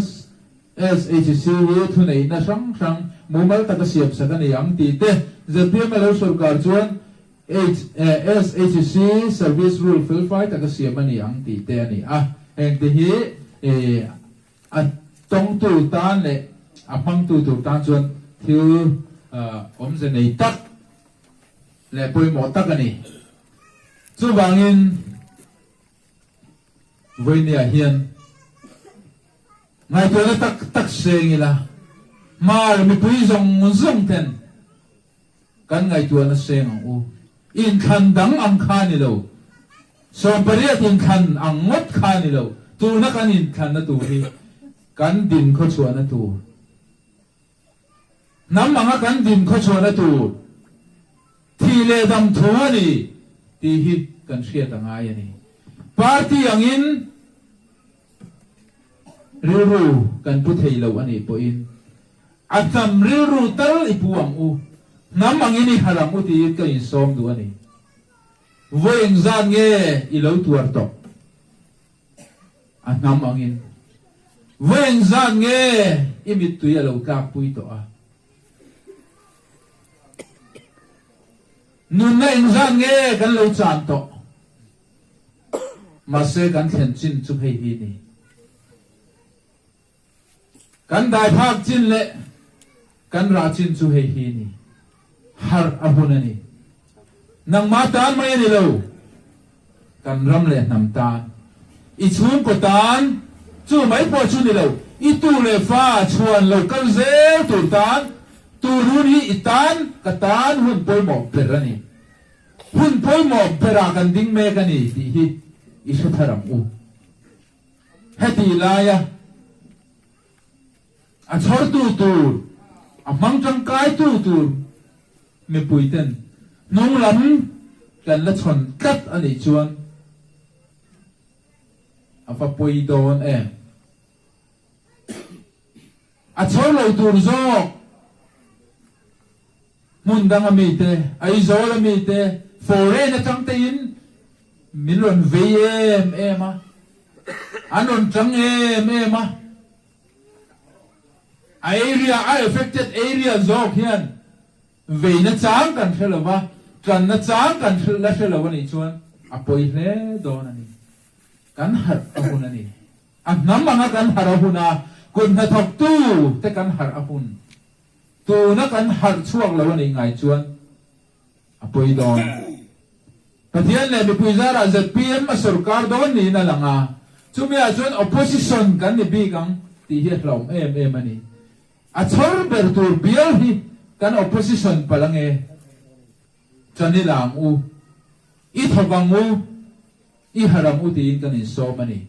SHC hi thuneihna hrang hrang mumal taka siamsak a ni ang tih te, zpm lo sorkar chuan SHC service rule felfai taka siam a ni ang tih te a ni a. Hengte hi a tawngtu tan leh a hmangtu tur tan chuan thil awmze nei tak leh pawimawh tak a ni. Chuvangin vawinia hian ngaihtuahna tak tak seng ila, hmar mipui zawng zawng ten kan ngaihtuahna seng ang u. Inthlan dang ang kha ni lo, 80 inthlan ang ngawt kha ni lo, tuna kan inthlanna tur hi kan din khawchhuahna tur. Hnam anga kan din khawchhuahna tur thih leh dam thu a ni tih hi kan hriat a ngai a ni. Party angin rilru kan pu thei lo a nih pawhin a hnam rilru tal i pu ang u, hnam angin i harh ang u tiin ka insawm duh a ni. Vawi engzat nge i lo tuar tawh? A hnam angin vawi engzat nge i mittui a lo tlakpui tawh a? Nunna engzat nge kan lo chan tawh? Mahse kan thlen chin chu hei hi ni. Kan dai phak chin leh kan rah chin chu hei hi ni. Harh a hun a ni. Nangmah tan mai a ni lo. Kan ram leh hnam tan, i chhungkaw tan, chu mai pawh chu ni lo, i tu leh fa chhuan lo kal zel tur tan, tur hun hi i tan, ka tan hun pawimawh ber a ni. Hun pawimawh berah kan ding mek a ni tih hi i hre thar ang u. Heti laia a chhawrtu tur, a hmang tangkaitu tur mipuiten hnung lam kan la chhawn tlat a nih chuan a va pawi dawn em? A chhawr lo tur zawk hmun danga mite, Aizawl a mite, foreign atang tein min rawn vei em em a, an rawn tang em em a. A area, a affected area zawk hian veina chang kan hre lo va, tanna chang kan la hre lo a nih chuan a pawi hle dawn a ni. Kan harh a hun a ni. A hnam anga kan harh a hun a, kut hnathawktu te kan harh a hun. Tuna kan harh chhuak lo a nih ngai chuan a pawi dawn. Pathian leh mipui zarah zpm a sorkar dawn niin a lang a, chumiah chuan opposition kan ni bik ang tih hi a hlauhawm em em a ni. A chhawr ber tur bial hi kan opposition palh ange, ṭan i la ang u, i thawk ang u, i harh ang u tiin kan insawm a ni.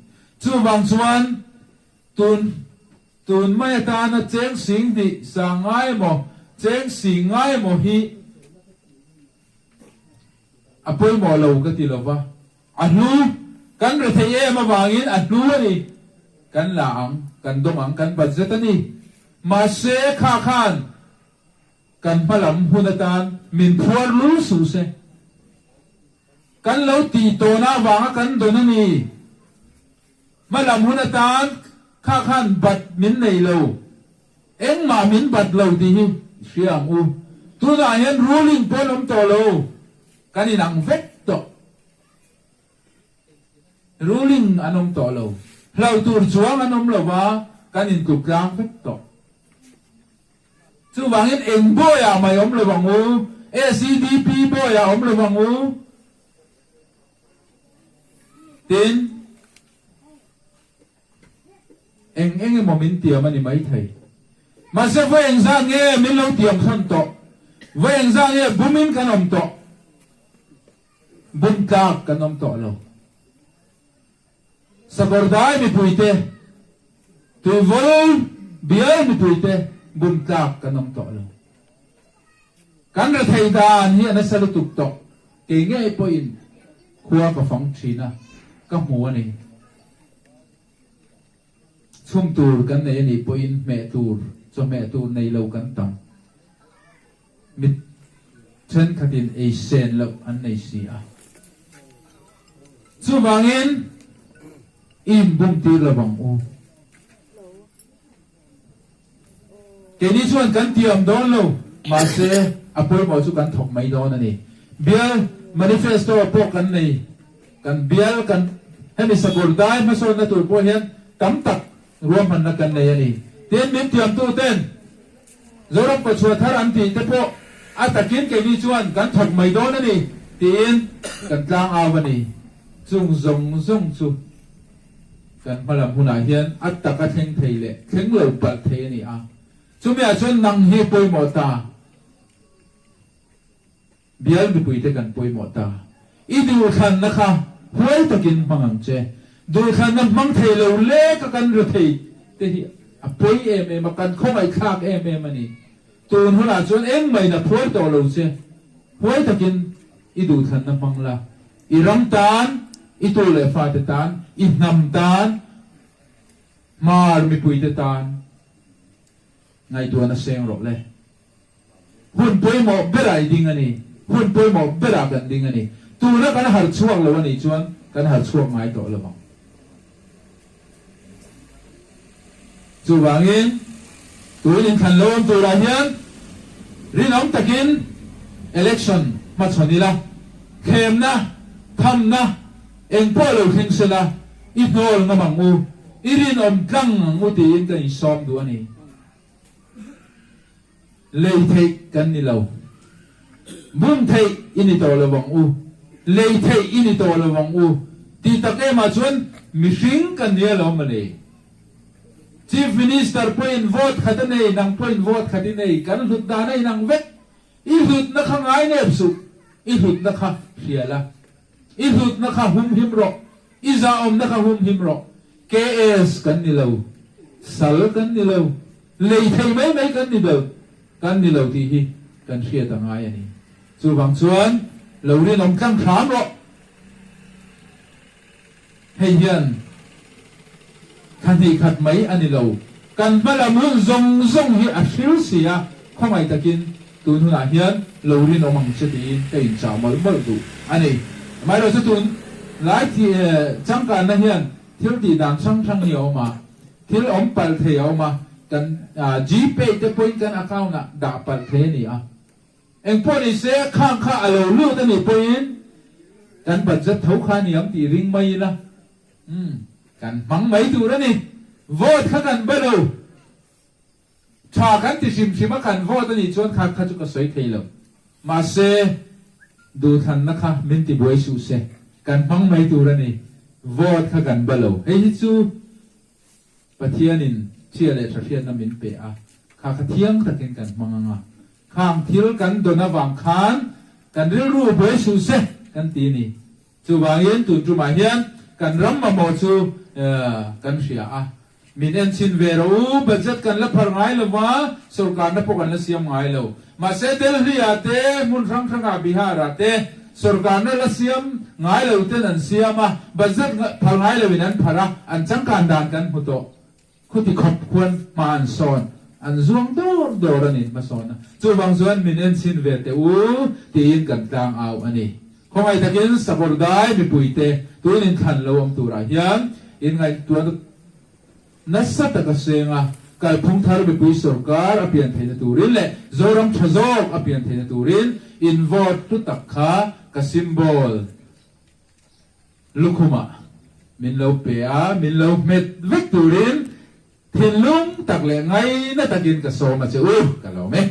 Chuvang chuan tun Tun mai atana cheng sing hnih sa ngai emaw, cheng sing ngai emaw hi a pawimawh lo ka ti lova, a hlu kan re thei em avangin a hlu a ni, kan la ang, kan dawng ang, kan budget a ni. Mahse kha khan kan hmalam hun atan min phuar lul suh se. Kan lo tih tawhna avanga kan dawn a ni. Hmalam hun atan kha khan bat min nei lo, engmah min bat lo tih hi i hria ang u. Tunah hian ruling pawh an awm tawh lo, kan inang vek tawh. Ruling an awm tawh lo, hlauh tur chuang an awm lo va, kan intluk tlang vek tawh. Chuvangin eng bawiah mai awm lo ang u, SEDP bawiah awm lo ang u. Tin, Eng eng emaw min tiam a ni maithei. Mahse vawi engzah nge min lo tiam thawn tawh? Vawi engzah nge bumin kan awm tawh? Bum tlak kan awm tawh lo. Sakawrdai mipuite, Tuivawl bial mipuite bum tlak kan awm tawh lo. Kan rethei dan hi a nasa lutuk tawh. Kei ngei pawhin khua ka fang thin a, ka hmu a ni. Chhum tur kan nei a nih pawhin hmeh tur, chawhmeh tur nei lo kan tam. Mi thenkhatin ei sen loh an nei si a. Chuvangin i inbum tir lo vang u. Keini chuan kan tiam dawn lo, mahse a pawimawh chu kan thawk mai dawn a ni. Bial manifesto pawh kan nei, kan bial kan hemi sakawr dai hmasawnna tur pawh hian tam tak ruahmanna kan nei a ni. Tin, min tiamtuten Zoram kawchhuah thar an tih te pawh a takin keini chuan kan thawk mai dawn a ni tiin kan tlang au a ni. Chung zawng zawng chu kan hmalam hunah hian a taka thleng thei leh thleng lo palh thei a ni a. Chumiah chuan nang hi pawimawh ta. Bial mipuite kan pawimawh ta. I duhthlanna kha huai takin hmang ang che. Duhthlanna hmang thei lo lek a kan ri thei te hi a pawi em em a, kan khawngaihthlak em em a ni. Tun hunah chuan engmahin a phuar tawh lo che. Huai takin i duhthlanna hmang la. I ram tan, i tu leh fate tan, i hnam tan, hmar mipuite tan ngaihtuahna seng rawh le. Hun pawimawh berah i ding a ni. Hun pawimawh berah kan ding a ni. Tuna kan harh chhuak lo a nih chuan kan harh chhuak ngai tawh lo ang. Chuvangin tun inthlan lo awm turah hian rinawm takin election hmachhawn ila, thlemna, thamna engpawh lo thleng sela i hnawl ngam ang u, i rinawm tlang ang u tiin ka insawm duh a ni. Lei theih kan ni lo. Bum theih i ni tawh lo vang u. Lei theih i ni tawh lo vang u. Tih tak emah chuan mihring kan ni alawm a ni. Chief Minister pawhin vote khat a nei, nang pawhin vote khat i nei, kan hlut dan a inang vek. I hlutna kha ngai nep suh, i hlutna kha hria la. I hlutna kha humhim rawh. I zahawmna kha humhim rawh. KS kan ni lo, sal kan ni lo, lei thei mai mai kan ni lo, kan ni lo tih hi kan hriat a ngai a ni. Chuvang chuan lo rinawm tlang hram rawh. Hei hian thla hnih khat mai a ni lo. Kan hma lam hun zawng zawng hi a hril si a, khawngaih takin tun hunah hian lo rinawm ang che tiin ka inchah mawlh mawlh duh a ni. Amaherawhchu tun lai changkanna hian thil tih dan hrang hrang hi a awm a, thil awm palh thei a awm a, kan Gpay te pawhin kan account ah dah palh thei a ni a. Engpawh ni se, khang kha a lo lut a nih pawhin kan budget tho kha a ni ang tih ring mai ila, umm, kan hmang mai tur a ni. Vote kha kan ba lo. Tha kan ti hrim hrim a, kan vote a nih chuan kha kha chu ka sawi thei lo. Mahse, duhthlanna kha min ti buai suh se, kan hmang mai tur a ni. Vote kha kan ba lo. Hei hi chu Pathianin chhia leh tha hriatna min pe a, kha kha thiang takin kan hmang ang a. Khang thil kan dawn avang khan kan rilru buai suh se kan ti a ni. Chuvangin tun tumah hian kan ram mamawh chu kan hria a, min enchhin ve rawh u, budget kan la phar ngai lo va, sorkarna pawh kan la siam ngai lo. Mahse Delhi-ah te, hmun hrang hrangah Bihar-ah te sorkarna la siam ngai lo ten an siam a, budget phar ngai loin an phar a, an changkan dan kan hmu tawh. Khuti khawp khuan hma an sawn, an zuang dawr dawr a ni hmasawn a. Chuvang chuan min enchhin ve teh u tiin kan tlang au a ni. Khawngaih takin Sakawrdai mipuite tun inthlan lo awm turah hian inngaihtuahna nasa tak a seng a, kalphung thar mipui sorkar a pian theihna turin leh Zoram tha zawk a pian theihna turin in vote hlu tak kha ka symbol Lukhumah min lo pe a, min lo hmet vek turin thinlung tak leh ngaina takin ka sawm a che u, ka lawm e.